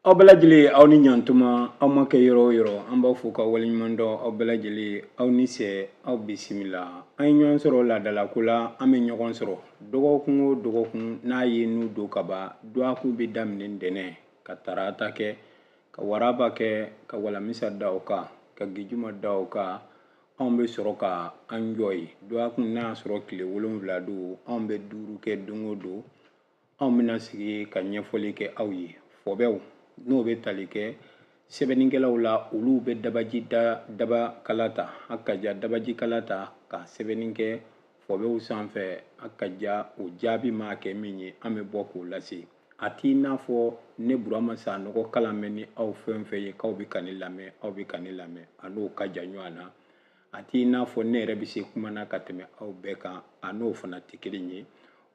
Aw bɛɛ lajɛlen, aw ni ɲantuma. Aw ma kɛ yɔrɔ o yɔrɔ, an b'aw fo ka waleɲuman dɔn. Aw bɛɛ lajɛlen, aw ni sɛ, aw bisimila. An ye ɲɔgɔn sɔrɔ laadalako la. An bɛ ɲɔgɔn sɔrɔ dɔgɔkun o dɔgɔkun. N'a ye n'u don ka ban, dɔgɔkun bɛ daminɛ ntɛnɛn ka tarata kɛ, ka waraba kɛ, ka walamisa da o kan, ka gejuma da o kan. Anw bɛ sɔrɔ ka an jɔ yen. Dɔgɔkun n'a y'a sɔrɔ tile 7 don, anw bɛ 5 kɛ don o don. Anw bɛna sigi ka ɲɛfɔli kɛ aw ye. Fɔbɛw n'o bɛ tali kɛ sɛbɛnnikɛlaw la, olu bɛ dabaji da dabakala ta, a ka ja dabajikala ta ka sɛbɛnni kɛ fɔbɛw sanfɛ. A ka ja o jaabi maa kɛ min ye, an bɛ bɔ k'o lase. A t'i n'a fɔ ne Burama Sanɔgɔ kalan bɛ ni aw fɛn fɛn ye k'aw bɛ ka ne lamɛn, aw bɛ ka ne lamɛn, a n'o ka jan ɲɔgɔn na. A t'i n'a fɔ ne yɛrɛ bɛ se kuma na ka tɛmɛ aw bɛɛ kan, a n'o fana tɛ kelen ye.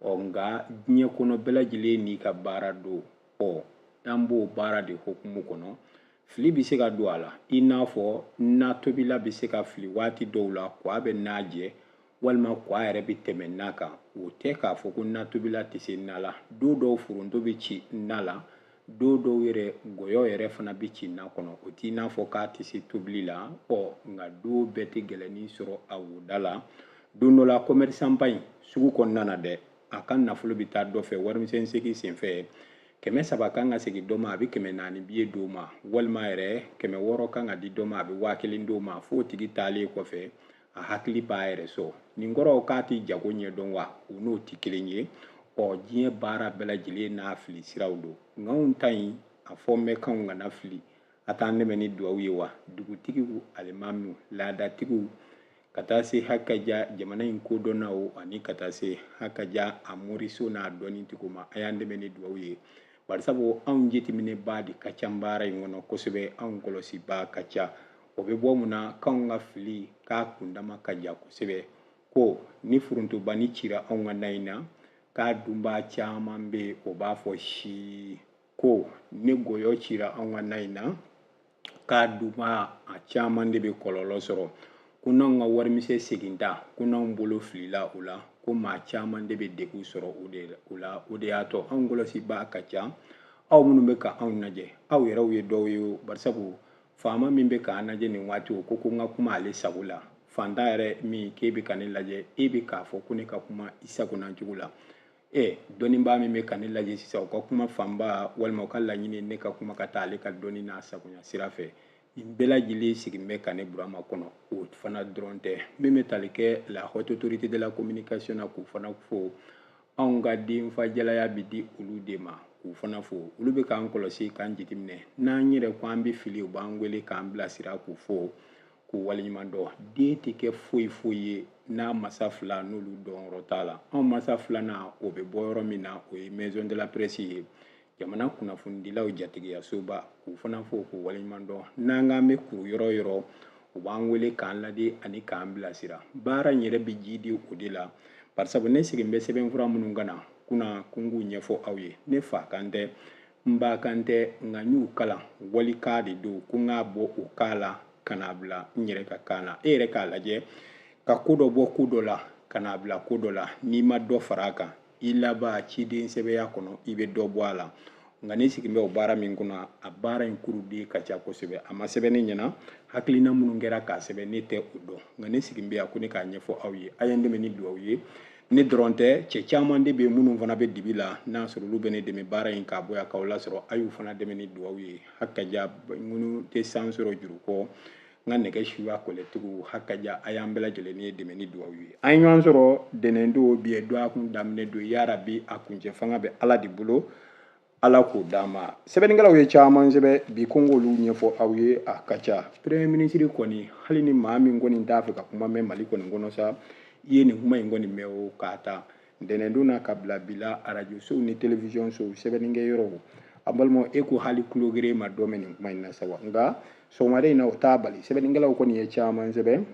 Ɔ nka diɲɛ kɔnɔ bɛɛ lajɛlen n'i ka baara don. Ɔ an b'o baara de hukumu kɔnɔ. Fili bɛ se ka don a la, i n'a fɔ na tobila bɛ se ka fili waati dɔw la, ko a bɛ n'a jɛ walima ko a yɛrɛ bɛ tɛmɛ na kan. O tɛ k'a fɔ ko na tobila tɛ se na la. Don dɔw foronto bɛ ci na la, don dɔw yɛrɛ gɔyɔ yɛrɛ fana bɛ ci na kɔnɔ. O t'i n'a fɔ k'a tɛ se tobili la. Ɔ nka don bɛɛ tɛ gɛlɛnni sɔrɔ a woda la. Don dɔ la, commerçant ba in sugu kɔnɔna na dɛ, a ka nafolo bɛ taa dɔ fɛ warimisɛn segin senfɛ. 300 kan ka segin dɔ ma, a bɛ 400 biye d'o ma, walima yɛrɛ 600 kan ka di dɔ ma, a bɛ 1000 d'o ma. F'o tigi taalen kɔfɛ, a hakili b'a yɛrɛ sɔrɔ. Nin kɔrɔ k'a tɛ jago ɲɛdɔn wa? O n'o tɛ kelen ye. Ɔ diɲɛ baara bɛɛ lajɛlen n'a fili siraw don. Nka anw ta in, a fɔ n bɛ k'anw kana fili. A t'an dɛmɛ ni duwawu ye wa? Dugutigiw, alimamiw, laadatigiw, ka taa se hakaja jamana in kodɔnnaw, ani ka taa se hakaja a moriso n'a dɔnnitigiw ma, a y'an dɛmɛ ni duwawu ye. Barisabu anw jateminɛbaa de ka ca baara in kɔnɔ kosɛbɛ, anw kɔlɔsibaa ka ca. O bɛ bɔ mun na? K'anw ka fili k'a kundama ka ja kosɛbɛ. Ko ni forontobani cira anw ka na in na, k'a dunbaa caman bɛ yen, o b'a fɔ si. Ko ni gɔyɔ cira anw ka na in na, k'a dunbaa a caman de bɛ kɔlɔlɔ sɔrɔ. Ko n'anw ka warimisɛn seginta, ko n'anw bolo filila o la, ko maa caman de bɛ degun sɔrɔ o de o la. O de y'a to anw kɔlɔsibaa ka ca. Aw minnu bɛ ka anw lajɛ, aw yɛrɛw ye dɔw ye. Barisabu faama min bɛ k'an lajɛ nin waati, o ko ko n ka kuma ale sago la. Fantan yɛrɛ min k'e bɛ ka ne lajɛ, e bɛ k'a fɔ ko ne ka kuma i sagona cogo la. Ɛ dɔnnibaa min bɛ ka ne lajɛ sisan, o ka kuma fanba walima o ka laɲini ne ka kuma ka taa ale ka dɔnni n'a sagoya sira fɛ. Nin bɛɛ lajɛlen sigilen bɛ ka ne Burama kɔnɔ. O fana dɔrɔn tɛ, min bɛ tali kɛ la haute autorité de la communication na, k'u fana fo. Anw ka denfajalaya bɛ di olu de ma, k'u fana fo. Olu bɛ k'an kɔlɔsi, k'an jateminɛ. N'an yɛrɛ ko an bɛ fili, u b'an wele k'an bilasira. K'u fo, k'u waleɲuman dɔn. Den tɛ kɛ foyi foyi ye n'a masa fila n'olu dɔnyɔrɔ t'a la. Anw masa filanan, o bɛ bɔ yɔrɔ min na, o ye maison de la presse ye, jamana kunnafonidilaw jatigiyasoba. K'u fana fo, k'u waleɲuman dɔn. N'an k'an bɛ kuru yɔrɔ o yɔrɔ, u b'an wele k'an ladi ani k'an bilasira. Baara in yɛrɛ bɛ ji di o de la. Barisabu ne sigilen bɛ sɛbɛnfura minnu kan na kunna, ko n k'u ɲɛfɔ aw ye, ne fa kan tɛ, n ba kan tɛ, nka n y'u kalan walikan de don, ko n k'a bɔ o kan la ka n'a bila n yɛrɛ ka kan na. E yɛrɛ k'a lajɛ ka ko dɔ bɔ ko dɔ la ka n'a bila ko dɔ la, n'i ma dɔ fara a kan, i laban ciden sɛbɛya kɔnɔ, i bɛ dɔ bɔ a la. Nka ne sigilen bɛ o baara min kɔnɔ, a baara in kuruden ka ca kosɛbɛ. A ma sɛbɛn ne ɲɛna, hakilina minnu kɛra k'a sɛbɛn, ne tɛ o dɔn. Nka ne sigilen bɛ yan ko ne k'a ɲɛfɔ aw ye. A ye n dɛmɛ ni dugawu ye. Ne dɔrɔn tɛ, cɛ caman de bɛ yen minnu fana bɛ dibi la, n'a sɔrɔ olu bɛ ne dɛmɛ baara in k'a bɔ yan k'aw lasɔrɔ. A y'u fana dɛmɛ ni dugawu ye. Hakaja minnu tɛ san sɔrɔ juru kɔ, n ka nɛgɛ suya kɔlɛtigiw, hakaja a y'an bɛɛ lajɛlen ye dɛmɛ ni dugawu ye. An ye ɲɔgɔn sɔrɔ dɛnɛn don, bi ye dɔgɔkun daminɛ don. Yarabi, a kuncɛ fanga bɛ Ala de bolo, Ala k'o d'an ma. Sɛbɛnnikɛlaw ye caman sɛbɛn bi, ko n k'olu ɲɛfɔ aw ye, a ka ca. Premier ministre kɔni, hali ni maa min kɔni t'a fɛ ka kuma mɛn Mali kɔni kɔnɔ sa, i ye nin kuma in kɔni mɛn o k'a ta ntɛnɛndon na ka bila bi la, arajo sow ni télévision sow, sɛbɛnnikɛ yɔrɔw, a balimaw, e ko hali tulo gere ma dɔ mɛn nin kuma in na sa wa? Nka sɔgɔmada in na, o t'a bali, sɛbɛnnikɛlaw kɔni ye caman sɛbɛn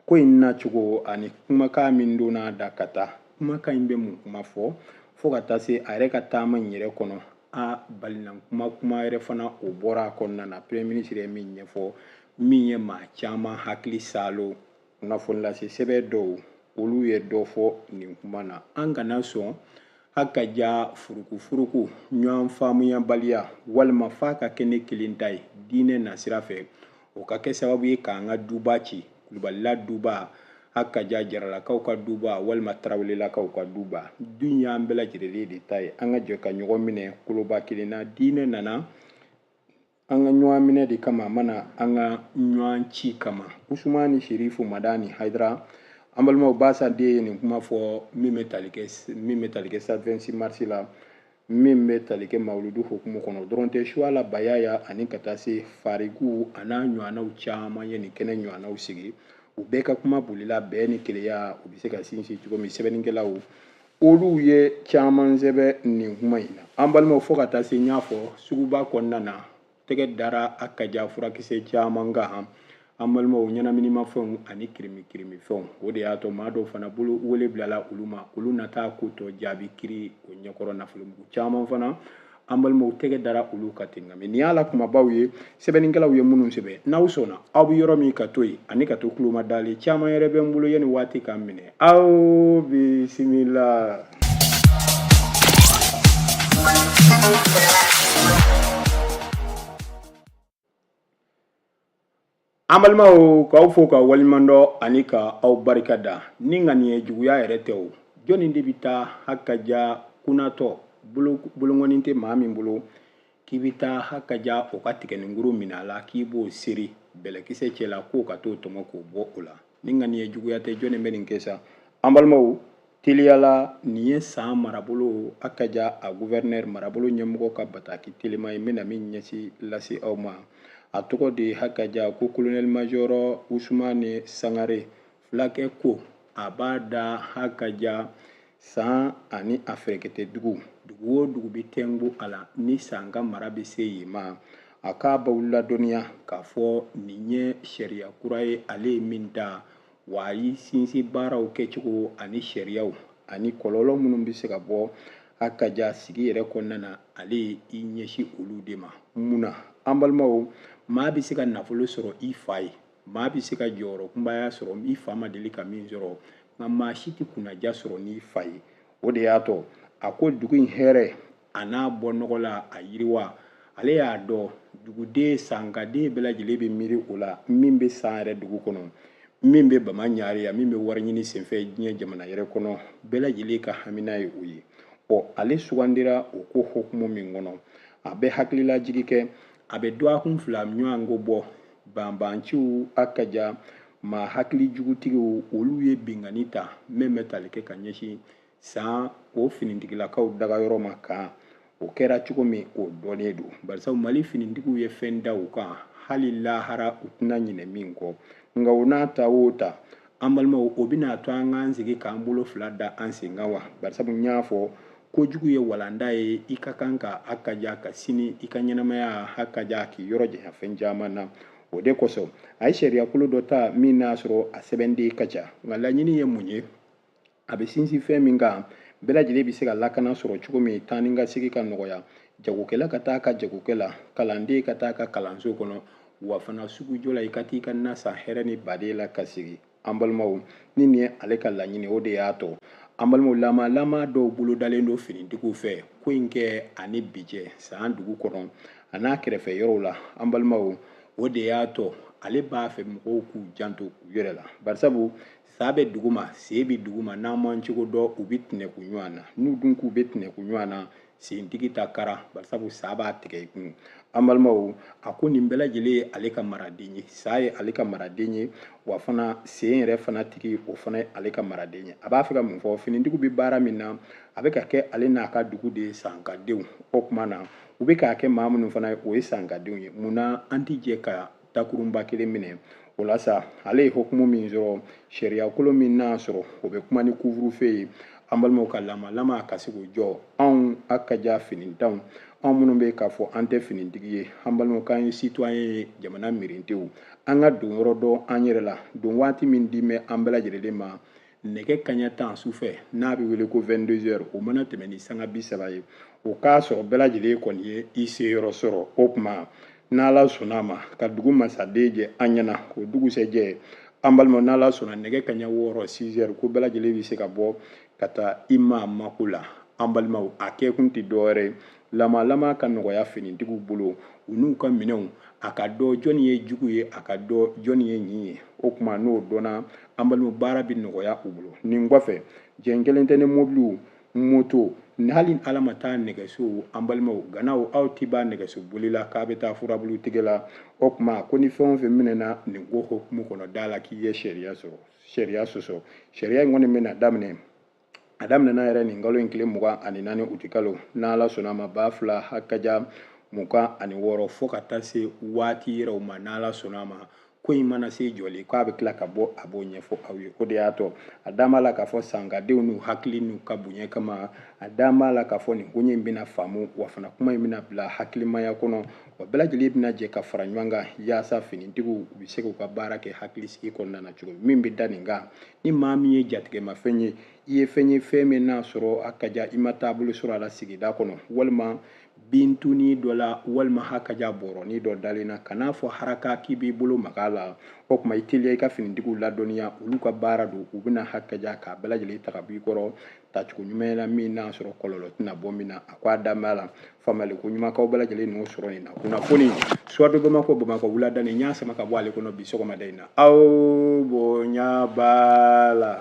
ko in nacogo ani kumakan min donna da ka taa. Kumakan in bɛ mun kuma fɔ, fo ka taa se a yɛrɛ ka taama in yɛrɛ kɔnɔ, a balina kuma kuma yɛrɛ fana o bɔra a kɔnɔna na. Premier ministre ye min ɲɛfɔ, min ye maa caman hakili saalo, kunnafoni lase sɛbɛn dɔw, olu ye dɔ fɔ nin kuma na. An kana sɔn. Hakaja furukufuruku, ɲɔgɔn faamuyabaliya walima f'a ka kɛ ne kelen ta ye diinɛ nasira fɛ, o ka kɛ sababu ye k'an ka duba ci, Kulubalila duba, Hakaja Jaralakaw ka duba walima Tarawelelakaw ka duba. Du in y'an bɛɛ lajɛlen de ta ye. An ka jɛ ka ɲɔgɔn minɛ koloba kelen na. Diinɛ nana an ka ɲɔgɔn minɛ de kama, a ma na an ka ɲɔgɔn ci kama. Usumani Sherifu Madani Hayidara, an balimaw, Basa den ye nin kuma fɔ min bɛ tali kɛ stade 26 mars la, min bɛ tali kɛ mawuludu hukumu kɔnɔ dɔrɔn tɛ, Suwala Bayaya ani ka taa se Farigu a n'a ɲɔgɔnnaw caman ye nin kɛnɛ ɲɔgɔnnaw sigi. U bɛɛ ka kuma bolila bɛn ni kelenya u bɛ se ka sinsin cogo min. Sɛbɛnnikɛlaw olu ye caman sɛbɛn nin kuma in na. An balimaw, fo ka taa se n y'a fɔ suguba kɔnɔna na, tɛgɛ dara Hakaja furakisɛ caman kan. An balimaw, ɲɛnaminimafɛnw ani kirimikirimifɛnw, o de y'a to maa dɔw fana bolo wele bilala olu ma, olu na taa ko tɔ jaabi kiri o ɲɛkɔrɔ. Nafolomugu caman fana, an balimaw, tɛgɛ dara olu kan ten. Nka nin y'a la kumabaw ye, sɛbɛnnikɛlaw ye minnu sɛbɛn. N'aw sɔnna, aw bɛ yɔrɔ min ka to yen ani ka to tuloma dalen. Caman yɛrɛ bɛ n bolo yanni waati k'an minɛ. Aw bisimila. An balimaw, k'aw fo ka waleɲuman dɔn ani ka aw barika da. Ni ŋaniya juguya yɛrɛ tɛ, o jɔnni de bɛ taa Hakaja kunnatɔ bolonkɔni tɛ maa min bolo, k'i bɛ taa Hakaja o ka tigɛninkuru minɛ a la, k'i b'o seri bɛlɛkisɛ cɛ la, k'o ka t'o tɔmɔ k'o bɔ o la? Ni ŋaniya juguya tɛ, jɔnni bɛ nin kɛ sa? An balimaw, teliyala nin ye San marabolo Hakaja a gouverneur marabolo ɲɛmɔgɔ ka bataki telima ye, n bɛna min ɲɛsin lase aw ma. A tɔgɔ de ye Hakaja ko colonel major Usumani Sangare fulakɛ ko a b'a da Hakaja San ani a fɛrɛkɛtɛ dugu, dugu o dugu bɛ tɛnku a la ni San ka mara bɛ se yen ma. A k'a b'aw ladɔnniya k'a fɔ nin ye sariya kura ye, ale ye min ta, wa a y'i sinsin baaraw kɛcogo ani sariyaw ani kɔlɔlɔ minnu bɛ se ka bɔ Hakaja sigi yɛrɛ kɔnɔna na, ale ye i ɲɛsin olu de ma. Mun na, an balimaw, maa bɛ se ka nafolo sɔrɔ i fa ye, maa bɛ se ka jɔyɔrɔ kunbaya sɔrɔ i fa ma deli ka min sɔrɔ, nka maa si tɛ kunnaja sɔrɔ n'i fa ye. O de y'a to a ko dugu in hɛrɛ a n'a bɔ nɔgɔ la, a yiriwa, ale y'a dɔn duguden sankaden bɛɛ lajɛlen bɛ miiri o la, min bɛ San yɛrɛ dugu kɔnɔ, min bɛ Bama ɲare yan, min bɛ wari ɲini senfɛ diɲɛ jamana yɛrɛ kɔnɔ, bɛɛ lajɛlen ka hamina ye o ye. Ɔ, ale sugandira o ko hukumu min kɔnɔ, a bɛ hakililajigi kɛ, a bɛ dɔgɔkun 2 ɲɔgɔn ko bɔ, banbanciw Hakaja maa hakili jugutigiw olu ye binkanni ta min bɛ tali kɛ ka ɲɛsin San o finitigilakaw dagayɔrɔ ma kan. O kɛra cogo min, o dɔnnen don, barisa Mali finitigiw ye fɛn da u kan, hali lahara u tɛna ɲinɛ min kɔ. Nka o n'a ta o ta, an balimaw, o bɛna to an k'an sigi k'an bolo fila da an sen kan wa? Barisa n y'a fɔ, kojugu ye walanda ye. I ka kan ka Hakaja ka sini i ka ɲɛnamaya Hakaja k'i yɔrɔ janya fɛn caman na. O de kosɔn a ye sariyakolo dɔ ta min n'a sɔrɔ a sɛbɛnden ka ca, nka laɲini ye mun ye? A bɛ sinsin fɛn min kan, bɛɛ lajɛlen bɛ se ka lakana sɔrɔ cogo min, taa ni ka segin ka nɔgɔya, jagokɛla ka taa ka jagokɛ la, kalanden ka taa ka kalanso kɔnɔ, wa fana sugujɔ la i ka t'i ka na san hɛrɛ ni baden la ka sigi. An balimaw, ni nin ye ale ka laɲini, o de y'a to an balimaw, lama lama dɔw bolo dalen don finitigiw fɛ ko in kɛ ani bi cɛ San dugu kɔnɔ a n'a kɛrɛfɛ yɔrɔw la. An balimaw, o de y'a to ale b'a fɛ mɔgɔw k'u janto u yɛrɛ la, barisabu sa bɛ dugu ma, sen bɛ dugu ma, n'an m'an cogo dɔn, u bɛ tɛnɛku ɲɔgɔn na. N'u dun k'u bɛ tɛnɛku ɲɔgɔn na, sentigi ta kara, barisabu sa b'a tigɛ i kun. An balimaw, a ko nin bɛɛ lajɛlen ye ale ka maraden ye, sa ye ale ka maraden ye, wa fana sen yɛrɛ fana tigi, o fana ye ale ka maraden ye. A b'a fɛ ka mun fɔ? Finitigiw bɛ baara min na, a bɛ ka kɛ ale n'a ka dugu de ye, sankadenw. O tuma na u bɛ k'a kɛ maa minnu fana ye, o ye sankadenw ye. Mun na an tɛ jɛ ka takurunba kelen minɛ o la sa? Ale ye hukumu min sɔrɔ, sariyakolo min n'a sɔrɔ o bɛ kuma ni couvre-feu ye, an balimaw, ka lama lama ka se k'o jɔ. Anw Hakaja finitanw, anw minnu bɛ k'a fɔ an tɛ finitigi ye, an balimaw, k'an ye citoyen ye, jamana miirintew, an ka don yɔrɔ dɔn an yɛrɛ la. Don waati min di bɛ an bɛɛ lajɛlen ma, nɛgɛ kaɲɛ 10 sufɛ n'a bɛ wele ko 22 heures, o mana tɛmɛ ni sanga 30 ye, o k'a sɔrɔ bɛɛ lajɛlen kɔni ye i se yɔrɔ sɔrɔ. O tuma n'Ala sɔnna a ma, ka dugu masaden jɛ an ɲɛna, o dugusɛjɛ, an balimaw, n'Ala sɔnna, nɛgɛ kaɲɛ 6, 6 heures, ko bɛɛ lajɛlen bɛ se ka bɔ ka taa i maa mako la. An balimaw, a kɛkun tɛ dɔwɛrɛ ye, lamalama ka nɔgɔya finitigiw bolo u n'u ka minɛnw, a ka dɔn jɔnni ye jugu ye, a ka dɔn jɔnni ye ɲin ye. O tuma n'o dɔnna, an balimaw, baara bɛ nɔgɔya u bolo. Nin kɔfɛ, jɛn kelen tɛ ni mobiliw, moto, ni hali ala ma taa nɛgɛso, an balimaw, ganaw, aw tɛ ban nɛgɛso boli la k'a bɛ taa furabulu tigɛ la. O tuma ko ni fɛn o fɛn minɛna nin ko hukumu kɔnɔ, da la k'i ye sariya sɔrɔ, sariya sɔsɔ. Sariya in kɔni bɛna daminɛ, a daminɛna yɛrɛ nin kalo in tile 24 utikalo, n'ala sɔnna a ma, 2026, fo ka taa se waati yɛrɛw ma, n'ala sɔnna a ma. Ko in mana se jɔli k'a bɛ tila ka bɔ, a b'o ɲɛfɔ aw ye. O de y'a to a dan b'a la k'a fɔ sankadenw n'u hakili n'u ka bonya kama, a dan b'a la k'a fɔ nin koɲɛ in bɛna faamu, wa fana kuma in bɛna bila hakilimaya kɔnɔ, wa bɛɛ lajɛlen bɛna jɛ ka fara ɲɔgɔn kan yaasa finitigiw u bɛ se k'u ka baara kɛ hakilisigi kɔnɔna na cogo min bɛ da nin kan. Ni maa min ye jatigɛmafɛn ye, i ye fɛn ye, fɛn min n'a sɔrɔ a ka ja, i ma taabolo sɔrɔ a la sigida kɔnɔ, walima bintuni dɔ la, walima hakaja bɔrɔni dɔ dalen na, kan'a fɔ haraka k'i b'i bolo maga a la. O tuma i teliya i ka finitigiw ladɔnniya, olu ka baara don, u bɛna hakaja k'a bɛɛ lajɛlen ta ka bɔ i kɔrɔ tacogo ɲuman la, min n'a sɔrɔ kɔlɔlɔ tɛna bɔ min na. A ko a dan b'a la, faamuyali ko ɲuman k'aw bɛɛ lajɛlen n'o sɔrɔ nin na. Kunnafoni Soir de Bamako, Bamakɔ wulada nin, n y'a sama ka bɔ ale kɔnɔ bi sɔgɔmada in na. Aw bonya b'a la.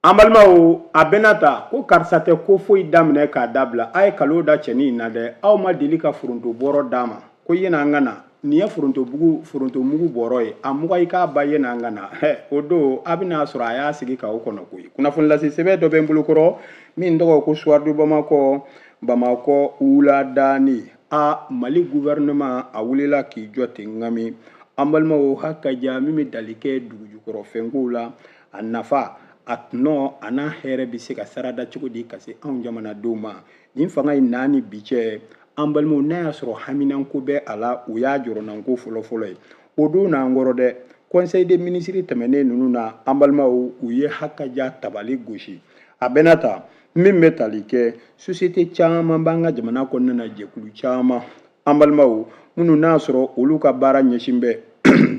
An balimaw, a bɛna ta ko karisa tɛ ko foyi daminɛ k'a dabila. A ye kalo da cɛnin in na dɛ. Aw ma deli ka foronto bɔrɔ d'a ma ko yena an ka na nin ye foronto mugu bɔrɔ ye, a muga i k'a ba yena an ka na. O don a bɛna sɔrɔ a y'a sigi k'aw kɔnɔ koyi. Kunnafoni lase sɛbɛn dɔ bɛ n bolo kɔrɔ min tɔgɔ ko Soir de Bamako, Bamakɔ wuladani. A Mali gouvernement a wulila k'i jɔ ten ŋami. An balimaw, hakaja min bɛ dali kɛ dugujukɔrɔfɛnkow la, a nafa, a tɔnɔ, a n'a hɛrɛ bɛ se ka sarada cogo di ka se anw jamanadenw ma nin fanga in n'a ni bi cɛ? An balimaw, n'a y'a sɔrɔ haminanko bɛ a la, o y'a jɔrɔnanko fɔlɔfɔlɔ ye. O don n'an kɔrɔ dɛ, conseil des ministres tɛmɛnen ninnu na, an balimaw, u ye hakaja tabali gosi. A bɛna ta min bɛ tali kɛ société caman b'an ka jamana kɔnɔna na, jɛkulu caman, an balimaw, minnu n'a sɔrɔ olu ka baara ɲɛsin bɛ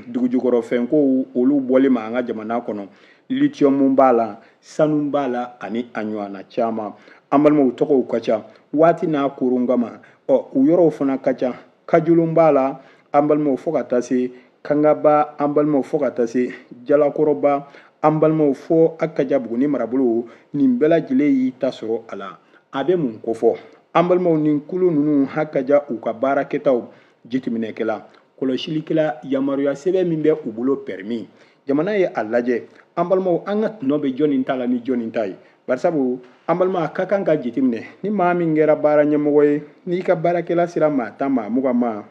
dugujukɔrɔfɛnkow olu bɔli ma an ka jamana kɔnɔ. Lithium b'a la, sanu b'a la, ani a ɲɔgɔnna caman. An balimaw, tɔgɔw ka ca waati n'a koron kama, ɔ u yɔrɔw fana ka ca. Kajolon b'a la, an balimaw, fo ka taa se Kangaba, an balimaw, fo ka taa se Jalakɔrɔba, an balimaw, fo a ka ja Buguni marabolo. Nin bɛɛ lajɛlen y'i ta sɔrɔ a la. A bɛ mun kofɔ, an balimaw? Nin kulu ninnu, hakaja u ka baarakɛtaw jateminɛkɛla, kɔlɔsilikɛla, yamaruya sɛbɛn min bɛ u bolo, permis, jamana ye a lajɛ. An balimaw, an ka tɔnɔ bɛ jɔnni ta la ni jɔnni ta ye? Barisabu, an balima, a ka kan ka jateminɛ ni maa min kɛra baara ɲɛmɔgɔ ye, n'i ka baarakɛla sera maa 10, maa 20 ma,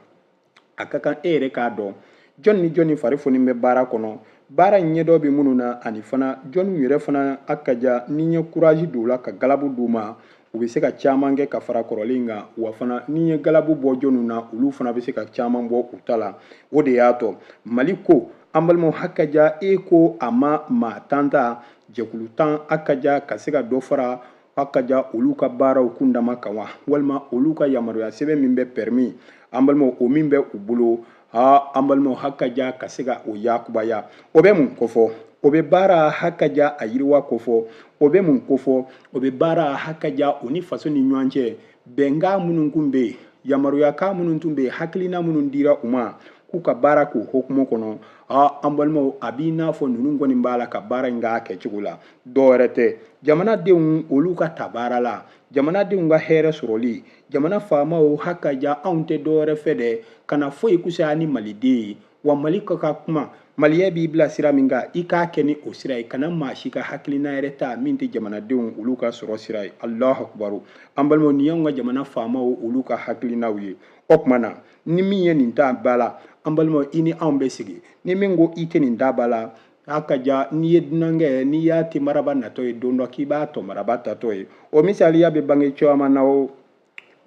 a ka kan e yɛrɛ k'a dɔn jɔnni ni jɔnni fari foni bɛ baara kɔnɔ, baara in ɲɛdɔn bɛ minnu na, ani fana jɔnniw yɛrɛ fana a ka ja ni ye courage don u la ka galabu d'u ma, u bɛ se ka caman kɛ ka fara kɔrɔlen kan. Wa fana ni ye galabu bɔ jɔnniw na, olu fana bɛ se ka caman bɔ u ta la. O de y'a to Mali ko, an balimaw, hakaja e ko a ma maa 10 ta, jɛkulu 10, a ka ja ka se ka dɔ fara a ka ja olu ka baaraw kundama kan wa, walima olu ka yamaruya sɛbɛn min bɛ permis, an balimaw, o min bɛ u bolo, ha, an balimaw, hakaja ka se ka o yakubaya. O bɛ mun kofɔ? O bɛ baara hakaja a yiriwa kofɔ. O bɛ mun kofɔ? O bɛ baara hakaja o ni faso ni ɲɔgɔn cɛ bɛnkan minnu tun bɛ yen, yamaruyakan minnu tun bɛ yen, hakilina minnu dira u ma k'u ka baara k'o hukumu kɔnɔ. A an balimaw, a b'i n'a fɔ ninnu kɔni b'a la ka baara in k'a kɛcogo la. Dɔwɛrɛ tɛ, jamanadenw olu ka ta baara la, jamanadenw ka hɛrɛ sɔrɔli, jamana faamaw, hakaja anw tɛ dɔwɛrɛ fɛ dɛ, kana foyi kusaya ni maliden ye. Wa Mali ka kuma, maliyɛ b'i bila sira min kan, i k'a kɛ ni o sira ye. Kana maa si ka hakilina yɛrɛ ta min tɛ jamanadenw olu ka sɔrɔ sira ye. Alahu akubaru! An balimaw, nin y'anw ka jamana faamaw olu ka hakilinaw ye. O tuma na ni min ye nin ta ba la, an balimaw, i ni anw bɛ sigi. Ni min ko i tɛ nin ta ba la, a ka ja n'i ye dunankɛ, n'i y'a te maraba natɔ ye don dɔ k'i b'a tɔ maraba tatɔ ye. O misaliya bɛ bange caman na o,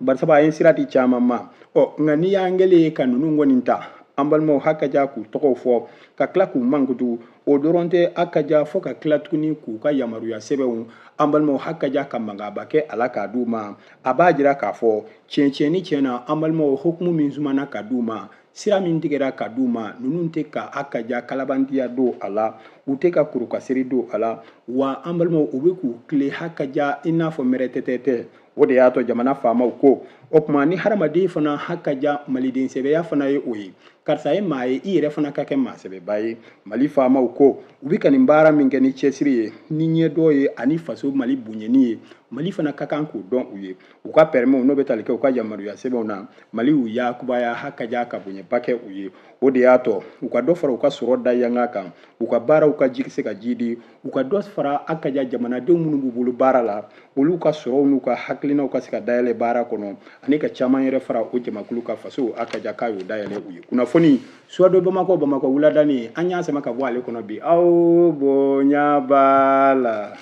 barisaba a ye sira di caman ma. Ɔ nka n'i y'an kɛlen ye ka ninnu kɔni ta, an balimaw, hakaja k'u tɔgɔw fɔ ka tila k'u mankutu, o dɔrɔn tɛ, a ka ja fo ka tila tuguni k'u ka yamaruya sɛbɛnw, an balimaw, hakaja ka mankanba kɛ a la k'a d'u ma, a b'a jira k'a fɔ tiɲɛ tiɲɛ ni tiɲɛ na, an balimaw, hukumu min sumana ka d'u ma. Sira min tigɛra ka d'u ma, ninnu tɛ ka a ka ja kalabantiya don a la, u tɛ ka kurukasiri don a la. Wa an balimaw, u bɛ k'u tile hakaja i n'a fɔ mɛrɛtɛtɛtɛ. O de y'a to jamana faamaw ko o tuma ni hadamaden fana hakaja maliden sɛbɛya fana ye o ye, karisa ye maa ye, i yɛrɛ fana ka kɛ maa sɛbɛba ye. Mali faamaw ko u bɛ ka nin baara min kɛ ni cɛsiri ye, ni ɲɛdɔn ye, ani faso Mali bonyani ye, Mali fana ka kan k'o dɔn u ye. U ka pɛrɛmɛw n'o bɛ tali kɛ u ka yamaruya sɛbɛnw na, Mali y'u yakubaya hakaja ka bonyaba kɛ u ye. O de y'a to u ka dɔ fara u ka sɔrɔ da yanga kan, u ka baaraw ka ji se ka ji di, u ka dɔ fara hakaja jamanadenw minnu b'u bolo baara la, olu ka sɔrɔw n'u ka hakilinaw ka se ka dayɛlɛ baara kɔnɔ, ani ka caman yɛrɛ fara o jamakulu ka faso hakaja k'a y'o dayɛlɛ u ye. Kunnafoni Suwado Bamakɔ, Bamakɔ wuladani, an y'a sama ka bɔ ale kɔnɔ bi. Aw bonya b'a la.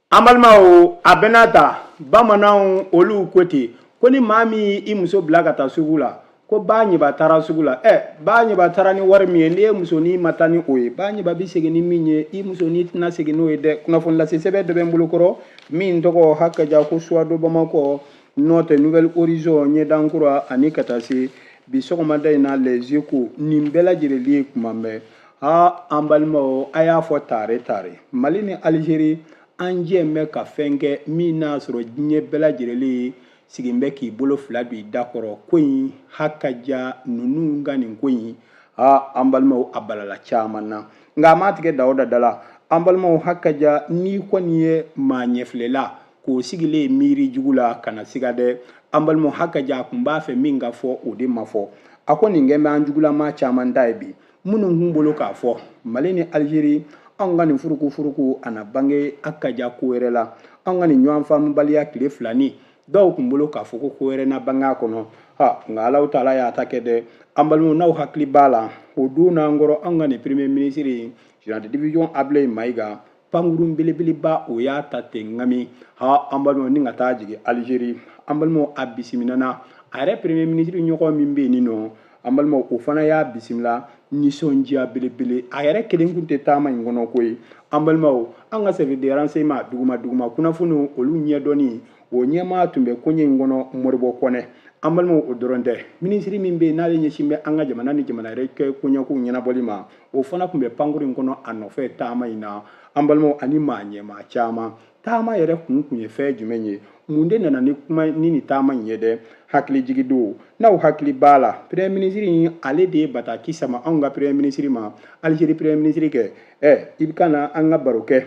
An balimaw, a bɛɛ n'a ta, bamananw olu ko ten ko ni maa min i muso bila ka taa sugu la, ko ba ɲɛba taara sugu la, ɛ ba ɲɛba taara ni wari min ye, n'i ye musonin ma taa ni o ye, ba ɲɛba bɛ segin ni min ye, i musonin tɛna segin n'o ye dɛ. Kunnafoni lase sɛbɛn dɔ bɛ n bolo kɔrɔ min tɔgɔ hakaja ko Suwado Bamakɔ, Nɔtɛ Nouvel Horizon, Ɲɛdankura, ani ka taa se bi sɔgɔmada in na Les Échos. Nin bɛɛ lajɛlen ye kuma mɛn. Ha, an balimaw, a y'a fɔ tare tare, Mali ni Alizeri, an jɛ bɛ ka fɛn kɛ min n'a sɔrɔ diɲɛ bɛɛ lajɛlen sigin bɛ k'i bolo fila don i da kɔrɔ. Ko in hakaja ninnu ka nin ko in, ha, an balimaw, a balala caman na, nka a m'a tigɛ da o da da la. An balimaw, hakaja n'i kɔni ye maa ɲɛfilela k'o sigilen miiri jugu la, kana siga dɛ. An balimaw, hakaja a kun b'a fɛ min ka fɔ, o de ma fɔ. A ko nin kɛ bɛ an jugulama caman ta ye bi, minnu kun bolo k'a fɔ Mali ni Alizeri, anw ka nin furuku furuku a na bange hakaja ko wɛrɛ la, anw ka nin ɲɔgɔn faamubaliya tile fila ni dɔw kun bolo k'a fɔ ko ko wɛrɛ na bange a kɔnɔ. Ha, nka Alahu taala y'a ta kɛ dɛ. An balimaw, n'aw hakili b'a la, o don n'an kɔrɔ, anw ka nin premier ministre général de division Ablaye Mayiga, pankurun belebeleba o y'a ta ten ŋami. Ha, an balimaw, ni ka taa jigin Alizeri, an balimaw, a bisimilana a yɛrɛ premier ministre ɲɔgɔn min bɛ yen nin nɔ. An balimaw, o fana y'a bisimila nisɔndiya belebele. A yɛrɛ kelen kun tɛ taama in kɔnɔ koyi. An balimaw, an ka service de renseignement duguma duguma kunnafoniw olu ɲɛdɔnni, o ɲɛmaa tun bɛ koɲɛ in kɔnɔ, Moribo Kɔnɛ. An balimaw, o dɔrɔn tɛ, minisiri min bɛ yen n'ale ɲɛsin bɛ an ka jamana ni jamana yɛrɛ kɛ koɲɛkow ɲɛnabɔli ma, o fana tun bɛ pankurun in kɔnɔ a nɔfɛ taama in na. An balimaw, ani maa ɲɛmaa caman. Taama yɛrɛ kun kun ye fɛn jumɛn ye? Mun de nana ni kuma ni nin taama in ye dɛ? Hakili jigi don, n'aw hakili b'a la, premier ministre in, ale de ye bataki sama anw ka premier ministre ma, Algérie premier ministre kɛ. Ɛ, i bɛ ka na an ka baro kɛ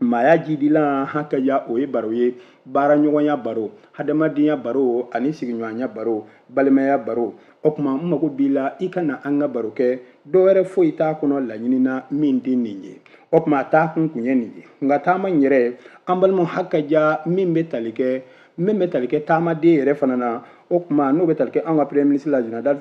maaya jidilan hakaja, o ye baro ye, baaraɲɔgɔnya baro, hadamadenya baro, ani sigiɲɔgɔnya baro, balimaya baro. O tuma n mago b'i la, i ka na an ka baro kɛ. Dɔ wɛrɛ foyi t'a kɔnɔ laɲini na min tɛ nin ye. O tuma taa kun kun ye nin ye. Nka taama in yɛrɛ, an balimaw, hakaja min bɛ tali kɛ taamaden yɛrɛ fana na, o tuma n'o bɛ tali kɛ an ka premier ministre la, général,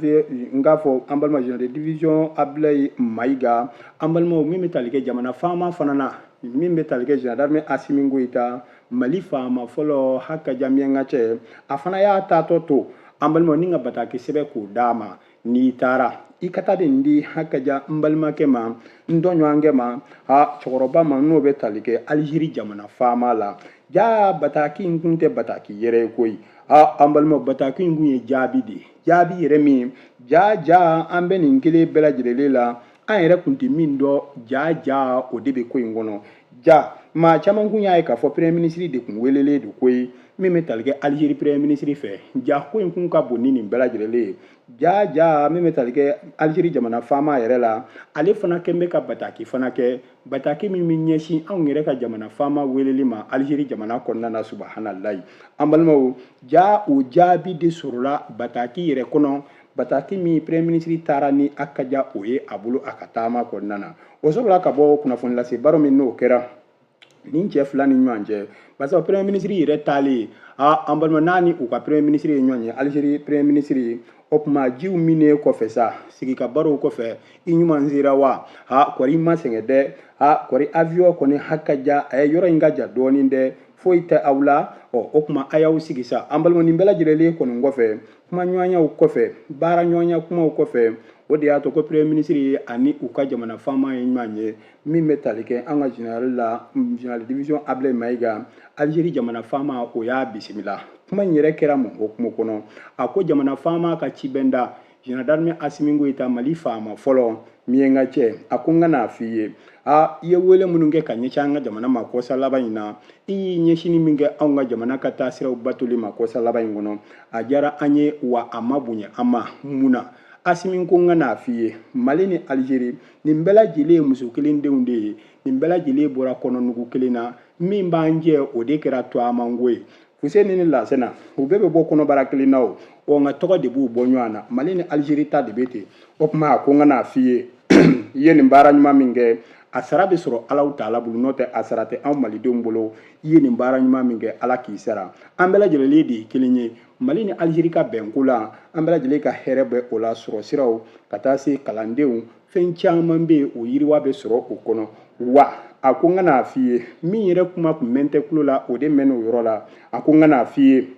n k'a fɔ an balima général de division Ablaye Mayiga. An balimaw, min bɛ tali kɛ jamana faama fana na, min bɛ tali kɛ général d'armée Asimi Goyita, Mali faama fɔlɔ, hakaja miyanka cɛ, a fana y'a taatɔ to, an balimaw, ni ka bataki sɛbɛn k'o d'a ma: n'i taara, i ka taa nin di hakaja n balimakɛ ma, n tɔɲɔgɔnkɛ ma, ha, cɛkɔrɔba ma, n'o bɛ tali kɛ Alizeri jamana faama la. Ja bataki in kun tɛ bataki yɛrɛ ye koyi. Ha, an balimaw, bataki in kun ye jaabi de ye, jaabi yɛrɛ min ja ja an bɛ nin kelen bɛɛ lajɛlen la, an yɛrɛ kun tɛ min dɔn. Ja ja, o de bɛ ko in kɔnɔ. Ja maa caman kun y'a ye k'a fɔ premier ministre de kun welelen don koyi, min bɛ tali kɛ Alizeri premier ministre fɛ. Ja ko in kun ka bon ni nin bɛɛ lajɛlen ye. Ja ja, min bɛ tali kɛ Alizeri jamana faama yɛrɛ la, ale fana kɛn bɛ ka bataki fana kɛ, bataki min bɛ ɲɛsin anw yɛrɛ ka jamana faama weleli ma Alizeri jamana kɔnɔna na. Subahanallahi, an balimaw, ja o jaabi de sɔrɔla bataki yɛrɛ kɔnɔ, bataki min premier ministre taara ni akaja o ye a bolo a ka taama kɔnɔna na. O sɔrɔla ka bɔ kunnafoni lase baro min n'o kɛra nin cɛ fila ni ɲɔgɔn cɛ, parce que premier ministre yɛrɛ taalen a, an balima, n'a ni u ka premier ministre ye ɲɔgɔn ye, Alizeri premier ministre ye, o tuma jiw minnen kɔfɛ sa, sigi ka barow kɔfɛ, i ɲuman sera wa? Ha, kɔri i ma sɛgɛn dɛ. Ha, kɔri avion kɔni hakaja a ye yɔrɔ in ka ja dɔɔnin dɛ. Foyi tɛ aw la. Ɔ, o tuma a y'aw sigi sa. An balima, nin bɛɛ lajɛlen kɔni kɔfɛ, kuma ɲɔgɔnyaw kɔfɛ, baara ɲɔgɔnya kumaw kɔfɛ, o de y'a to ko premier ministre ye ani u ka jamana faama ye ɲɔgɔn ye min bɛ tali kɛ an ka général la, général division Ablaye Mayiga. Algérie jamana faama, o y'a bisimila. Kuma in yɛrɛ kɛra mun hokumu kɔnɔ? A ko jamana faama ka cibɛnda, général d'armée Assimi Goïta, Mali faama fɔlɔ min ye n ka cɛ, a ko n ka n'a f'i ye, a i ye wele minnu kɛ ka ɲɛsin an ka jamana ma kɔsa laban in na, i y'i ɲɛsinni min kɛ anw ka jamana ka taasiraw batoli ma kɔsa laban in kɔnɔ, a diyara an ye, wa a ma bonya an ma. Mun na? Asimi ko n ka n'a f'i ye, Mali ni Algérie, nin bɛɛ lajɛlen ye muso kelen denw de ye, nin bɛɛ lajɛlen bɔra kɔnɔnugu kelen na. Min b'an jɛ, o de kɛra toamanko ye. Fuseni ni Lasena, u bɛɛ bɛ bɔ kɔnɔbara kelen na o, ɔ, nka tɔgɔ de b'u bɔ ɲɔgɔn na. Mali ni Algérie ta de bɛ ten. O tuma a ko n ka n'a f'i ye, i ye nin baara ɲuman min kɛ, a sara bɛ sɔrɔ Alahu taala bolo, n'o tɛ a sara tɛ anw malidenw bolo. I ye nin baara ɲuman min kɛ, Ala k'i sara. An bɛɛ lajɛlen de ye kelen ye. Mali ni Algérie ka bɛnko la, an bɛɛ lajɛlen ka hɛrɛ bɛ o la. Sɔrɔ siraw ka taa se kalandenw, fɛn caman bɛ yen, o yiriwa bɛ sɔrɔ o kɔnɔ. Wa a ko n ka n'a f'i ye, min yɛrɛ kuma tun mɛn tɛ tulo la, o de mɛn o yɔrɔ la. A ko n ka n'a f'i ye,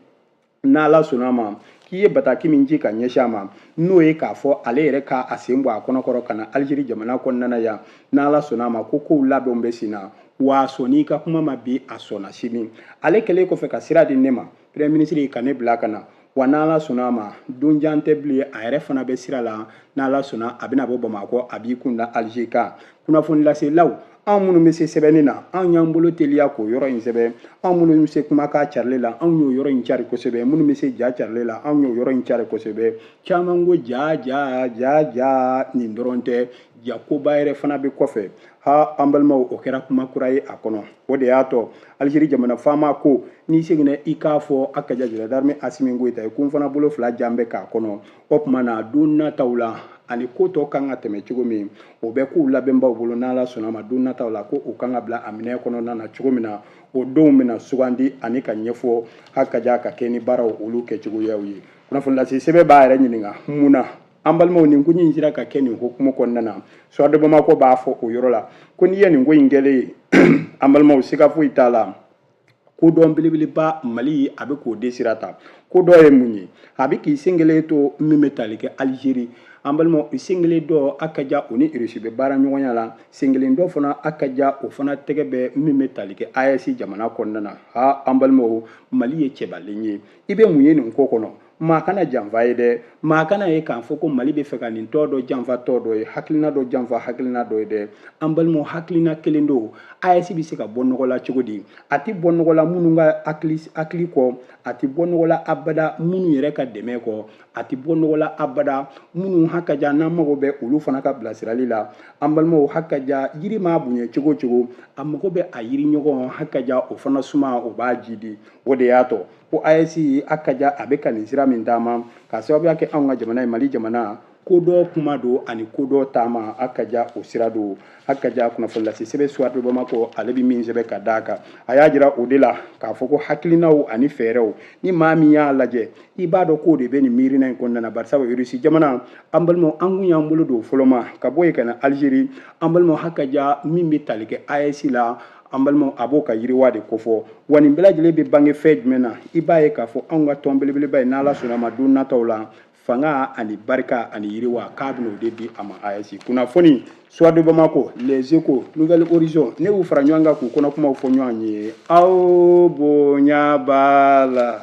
n'Ala sɔnna a ma, k'i ye bataki min ci ka ɲɛsin a ma, n'o ye k'a fɔ ale yɛrɛ k'a sen bɔ a kɔnɔkɔrɔ ka na Algérie jamana kɔnɔna na yan, n'Ala sɔnna a ma, ko kow labɛnw bɛ sen na. Wa a sɔnn'i ka kuma ma bi, a sɔnna sini. Ale kɛlen kɔfɛ ka sira di ne ma, premier ministre, ka ne bila ka na, wa n'Ala sɔnna a ma, don jan tɛ bilen, a yɛrɛ fana bɛ sira la. N'Ala sɔnna, a bɛna bɔ Bamakɔ, a b'i kun da Algérie kan. Kunnafoni laselaw, anw minnu bɛ se sɛbɛnni na, anw y'an bolo teliya k'o yɔrɔ in sɛbɛn. Anw minnu bɛ se kumakan carili la, anw y'o yɔrɔ in cari kosɛbɛ. Minnu bɛ se ja carili la, anw y'o yɔrɔ in cari kosɛbɛ. Caman ko ja ja ja ja, nin dɔrɔn tɛ, ja koba yɛrɛ fana bɛ kɔfɛ. Ha, an balimaw, o kɛra kuma kura ye a kɔnɔ. O de y'a to Algérie jamana faama ko n'i seginna, i k'a fɔ a ka général d'armée Assimi Goïta ye ko n fana bolo fila jan bɛ k'a kɔnɔ. O tuma na, don nataw la, ani ko tɔ kan ka tɛmɛ cogo min, o bɛ kow labɛnbaw bolo. N'Ala sɔnna a ma, don nataw la, ko o kan ka bila a minɛ kɔnɔna na cogo min na, o donw bɛna sugandi ani ka ɲɛfɔ hakaja ka kɛ ni baaraw olu kɛcogoyaw ye. Kunnafoni lase sɛbɛn b'a yɛrɛ ɲininka mun na, an balimaw, nin ko in sera ka kɛ nin hukumu kɔnɔna na. Soir de Bamako b'a fɔ o yɔrɔ la ko n'i ye nin ko in kɛlen ye, an balimaw, siga foyi t'a la, ko dɔn belebeleba Mali a bɛ k'o de sira ta. Ko dɔ ye mun ye? A bɛ k'i sen kelen to min bɛ tali kɛ Algérie, an balimaw, sen kelen dɔ a ka ja o ni Russie bɛ baara ɲɔgɔnya la, sen kelen dɔ fana a ka ja o fana tɛgɛ bɛ min bɛ tali kɛ AES jamana kɔnɔna na. Ha, an balimaw, Mali ye cɛbalen ye. I bɛ mun ye nin ko kɔnɔ? Maa kana janfa ye dɛ. Maa kana ye k'a fɔ ko Mali bɛ fɛ ka nin tɔ dɔ janfa tɔ dɔ ye, hakilina dɔ janfa hakilina dɔ ye dɛ. An balimaw, hakilina kelen don. AES bɛ se ka bɔ nɔgɔ la cogo di? A tɛ bɔ nɔgɔ la minnu ka hakili kɔ, a tɛ bɔ nɔgɔ la abada minnu yɛrɛ ka dɛmɛ kɔ, a tɛ bɔ nɔgɔ la abada minnu hakaja n'an mago bɛ olu fana ka bilasirali la. An balimaw, hakaja yiri m'a bonya cogo cogo, a mago bɛ a yiri ɲɔgɔn hakaja o fana suma, o b'a jidi. O de y'a to ko AES a ka ja a bɛ ka nin sira min taama, ka sababuya kɛ anw ka jamana ye, Mali jamana, ko dɔ kuma don ani ko dɔ taama, a ka ja o sira don. A ka ja kunnafoni lase sɛbɛn Soir de Bamako, ale bɛ min sɛbɛn ka d'a kan, a y'a jira o de la k'a fɔ ko hakilinaw ani fɛɛrɛw, ni maa min y'a lajɛ, i b'a dɔn k'o de bɛ nin miirina in kɔnɔna na. Barisabu Russie jamana, an balimaw, an kun y'an bolo don fɔlɔ ma ka bɔ yen ka na Algérie. An balimaw, hakaja min bɛ tali kɛ AES la, an balimaw, a b'o ka yiriwa de kofɔ. Wa nin bɛɛ lajɛlen bɛ bange fɛn jumɛn na? I b'a ye k'a fɔ anw ka tɔn belebeleba ye, n'Ala sɔnna ma, don nataw la, fanga ani barika ani yiriwa, k'a bɛn'o de di a ma. AES kunnafoni, Soir de Bamako, Les Échos, Nouvel Horizon, ne y'u fara ɲɔgɔn kan k'u kɔnɔ kumaw fɔ ɲɔgɔn ye. Aw bonya b'a la.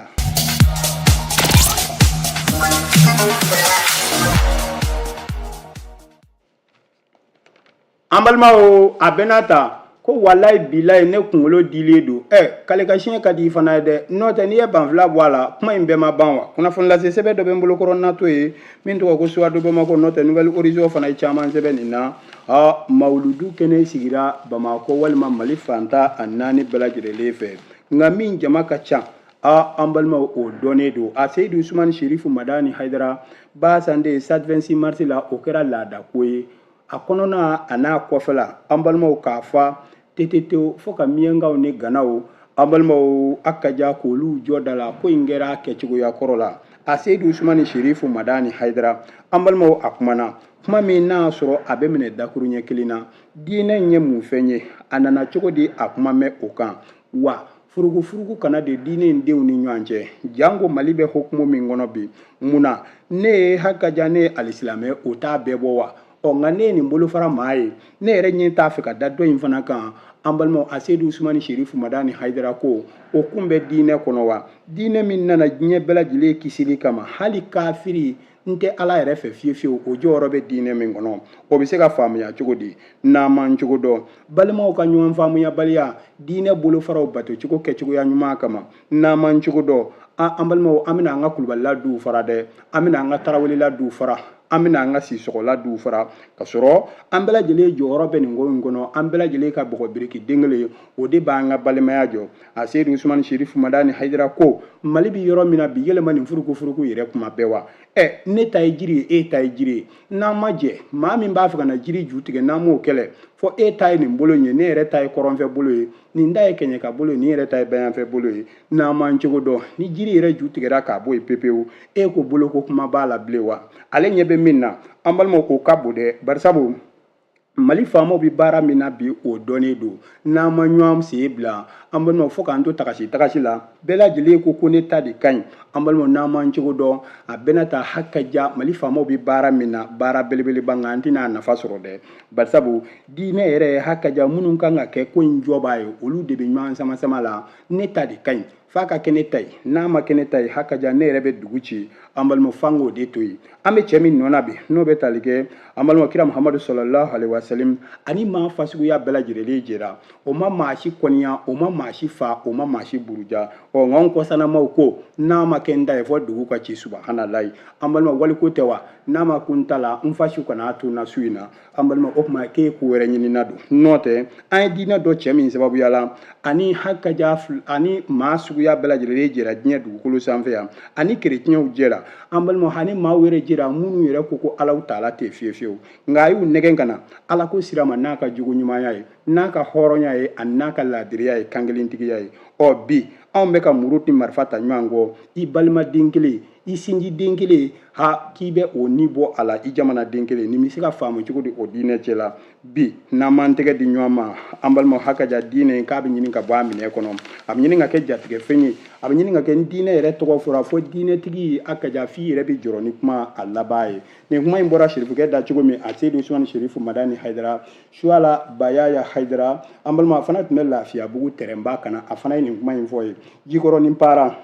An balimaw, a bɛɛ n'a ta ko walayi bilayi, ne kunkolo dilen don. Ɛ, k'ale ka siɲɛ ka di i fana ye dɛ. N'o tɛ, n'i ye banfula bɔ a la, kuma in bɛɛ ma ban wa? Kunnafoni lase sɛbɛn dɔ bɛ n bolokɔrɔ natɔ ye min tɔgɔ ko Soir de Bamako. N'o tɛ, Nouvel Horizon fana ye caman sɛbɛn nin na. A mawuludu kɛnɛ sigira Bamakɔ walima Mali fantan a naani bɛɛ lajɛlen fɛ, nka min jama ka ca, a an balimaw, o dɔnnen don. A Seyidu Usumani Sherifu Madani Hayidara Basande, stade 26 mars la, o kɛra laada ko ye a kɔnɔna a n'a kɔfɛla. An balimaw, k'a fa tetetew fo ka miyankaw ni ganaw, an balimaw, a ka ja k'olu jɔ da la. Ko in kɛra kɛcogoya kɔrɔ la. A Seyidu Usumani Sherifu Madani Hayidara, an balimaw, a kumana kuma min n'a sɔrɔ a bɛ minɛ dakuruɲɛ kelen na. Diinɛ in ye mun fɛn ye? A nana cogo di? A kuma mɛn o kan wa? Furugufurugu kana de diinɛ in denw ni ɲɔgɔn cɛ, janko Mali bɛ hukumu min kɔnɔ bi. Mun na ne ye hakaja, ne ye alisilamɛ, o t'a bɛɛ bɔ wa? Ɔ, nka ne ye nin bolofara maa ye, ne yɛrɛ ɲɛ t'a fɛ ka da dɔ in fana kan. An balimaw, a Seyidu Usumani Serifu Madani Hayidara ko o kun bɛ diinɛ kɔnɔ wa? Diinɛ min nana diɲɛ bɛɛ lajɛlen kisili kama, hali kafiri n tɛ Ala yɛrɛ fɛ fiyewu fiyewu, o jɔyɔrɔ bɛ diinɛ min kɔnɔ, o bɛ se ka faamuya cogo di n'an m'an cogo dɔn? Balimaw ka ɲɔgɔn faamuyabaliya diinɛ bolofaraw batocogo kɛcogoya ɲuman kama, n'an m'an cogo dɔn, an balimaw, an bɛna an ka kulubalila duw fara dɛ, an bɛna an ka tarawelila duw fara, an bɛna an ka sisɔgɔla duw fara, ka sɔrɔ an bɛɛ lajɛlen jɔyɔrɔ bɛ nin ko in kɔnɔ. An bɛɛ lajɛlen ka bɔgɔ biriki den kelen, o de b'an ka balimaya jɔ. A Seyidu Usumani Serifu Madani Hayidara ko Mali bɛ yɔrɔ min na bi, yɛlɛma nin furugufurugu yɛrɛ kuma bɛɛ wa? Ɛ, ne ta ye jiri ye, e ta ye jiri ye. N'an ma jɛ, maa min b'a fɛ ka na jiri ju tigɛ, n'an m'o kɛlɛ, fɔ e ta ye nin bolo ye, ne yɛrɛ ta ye kɔrɔnfɛ bolo ye, nin ta ye kɛɲɛka bolo ye, nin yɛrɛ ta ye bayanfɛ bolo ye. N'an m'an cogo dɔn, ni jiri yɛrɛ ju tigɛra k'a bɔ yen pepewu, e ko boloko kuma b'a la bilen wa? Ale ɲɛ bɛ min na, an balimaw, o ka bon dɛ, barisabu Mali faamaw bɛ baara min na bi, o dɔnnen don. N'an ma ɲɔgɔn sen bila, an balimaw, fo k'an to tagasi tagasi la, bɛɛ lajɛlen ko ko ne ta de ka ɲi. An balimaw, n'an m'an cogo dɔn, a bɛna ta hakaja Mali faamaw bɛ baara min na, baara belebeleba, nka an tɛna a nafa sɔrɔ dɛ, barisabu diinɛ yɛrɛ hakaja minnu kan ka kɛ ko in jɔbaa ye, olu de bɛ ɲɔgɔn sama sama la. Ne ta de ka ɲi, f'a ka kɛ ne ta ye, n'a ma kɛ ne ta ye, hakaja ne yɛrɛ bɛ dugu ci. An balimaw, f'an k'o de to yen. An bɛ cɛ min nɔ na bi, n'o bɛ tali kɛ an balimaw kira Muhamadu sallallahu alaihi wasallam, ani maa fasuguya bɛɛ lajɛlen jɛra, o ma maa si kɔniya, o ma maa si fa, o ma maa si buruja. Ɔ, nka anw kɔsanamaw ko n'a ma kɛ n ta ye, fɔ dugu ka ci. Subahanallahi, an balimaw, waliko tɛ wa? N'a ma kun ta la, n fa su kana to na su in na. An balima, o tuma k'e ko wɛrɛ ɲinina don n'o tɛ. An ye diinɛ dɔn cɛ min sababuya la, ani hakaja ani maa suguya bɛɛ lajɛlen jɛra diɲɛ dugukolo sanfɛ yan, ani kerecɛnw jɛra, an balima, ani maaw yɛrɛ jɛra minnu yɛrɛ ko ko Alahu taala tɛ fiyewu fiyewu, nka a y'u nɛgɛn ka na Ala ko sira ma n'a ka jogo ɲumanya ye, n'a ka hɔrɔnya ye, ani n'a ka laadiriya ye, kankelentigiya ye. Ɔ, bi anw bɛ ka muru ni marifa ta ɲɔgɔn kɔ, i balima den kelen, i sinji den kelen, ha, k'i bɛ o ni bɔ a la, i jamana den kelen. Nin bɛ se ka faamu cogo di o diinɛ cɛ la bi? N'an m'an tɛgɛ di ɲɔgɔn ma, an balimaw, hakaja diinɛ k'a bɛ ɲini ka bɔ a minɛ kɔnɔ, a bɛ ɲini ka kɛ jatigɛfɛn ye, a bɛ ɲini ka kɛ ni diinɛ yɛrɛ tɔgɔ fɔra fo diinɛtigi, hakaja f'i yɛrɛ bɛ jɔrɔ ni kuma a laban ye. Nin kuma in bɔra sirifukɛ da cogo min, a Seyidu Usumani Serifu Madani Hayidara Suwala Bayaya Hayidara, an balima, a fana tun bɛ Lafiyabugu tɛrɛnba kana, a fana ye nin kuma in fɔ ye. Jikɔrɔni Para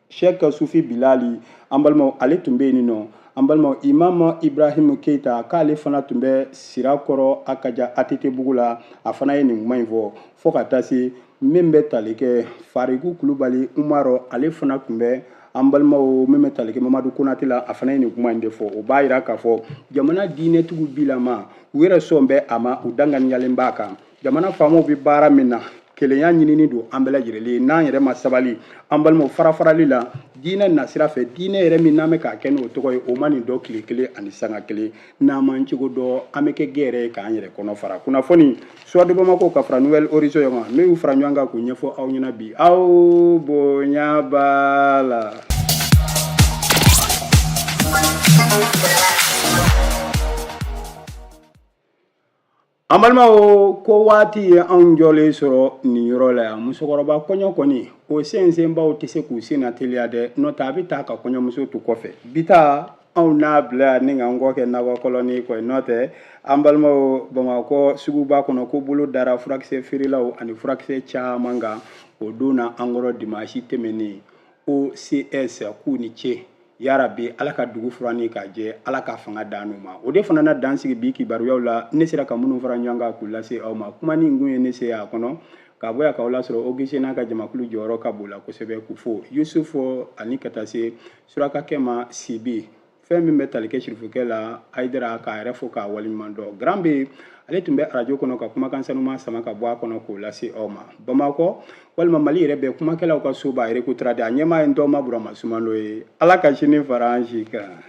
Sheikh Sufi Bilali, an balimaw, ale tun bɛ yen nɔ. An balimaw, Imam Ibrahim Keita, k'ale fana tun bɛ Sirakɔrɔ Akaja ATT bugu la, a fana ye nin kuma in fɔ. Fo ka taa se min bɛ tali kɛ Fariku Kulubali Umaru, ale fana tun bɛ, an balimaw, min bɛ tali kɛ Mamadu Konate la, a fana ye nin kuma in de fɔ. O b'a jira k'a fɔ jamana diinɛtigiw bilama, u yɛrɛ sɔn bɛ a ma, u danganiyalen b'a kan. Jamana faamaw bɛ baara min na, kelenya ɲinini don an bɛɛ lajɛlen. N'an yɛrɛ ma sabali, an balimaw, farafarali la diinɛ nasira fɛ, diinɛ yɛrɛ min n'an bɛ k'a kɛ n'o tɔgɔ ye, o ma nin dɔn tile kelen ani sanga kelen. N'an m'an cogo dɔn, an bɛ kɛ gɛrɛ ye k'an yɛrɛ kɔnɔ fara. Kunnafoni Soir de Bamako ka fara Nouvel Horizon kan, n'u y'u fara ɲɔgɔn kan k'u ɲɛfɔ aw ɲɛna bi, aw bonya b'a la. An balimaw, ko waati ye anw jɔlen sɔrɔ nin yɔrɔ la yan. Musokɔrɔba kɔɲɔ kɔni, o sensenbaw tɛ se k'u sen na teliya dɛ, n'o tɛ a bɛ taa ka kɔɲɔmuso to kɔfɛ. Bi ta anw n'a bila yan ni k'an kɔ kɛ nakɔ kɔlɔni kɔ, n'o tɛ an balimaw, Bamakɔ suguba kɔnɔ, ko bolo dara furakisɛ feerelaw ani furakisɛ caman kan o don na an kɔrɔ dimansi tɛmɛnen. OCS k'u ni ce. Yarabi, Ala ka dugu furan k'a jɛ, Ala ka fanga d'an n'u ma. O de fana na dan sigi bi kibaruyaw la, ne sera ka minnu fara ɲɔgɔn kan k'u lase aw ma. Kuma ni kun ye ne se a kɔnɔ ka bɔ yan k'aw lasɔrɔ. Augustin n'a ka jamakulu jɔyɔrɔ ka bon la kosɛbɛ, k'u fo Yusufu ani ka taa se surakakɛ ma Sibi. Fɛn min bɛ tali kɛ sirifukɛ la Hayidara, k'a yɛrɛ fo k'a waleɲuman dɔn. Grand B, ale tun bɛ arajo kɔnɔ ka kumakan sanuma sama ka bɔ a kɔnɔ k'o lase aw ma. Bamakɔ walima Mali yɛrɛ bɛɛ kumakɛlaw ka soba Erekotrade, a ɲɛmaa ye Ntɔma Burama Sumano ye. Ala ka sini fara an si kan.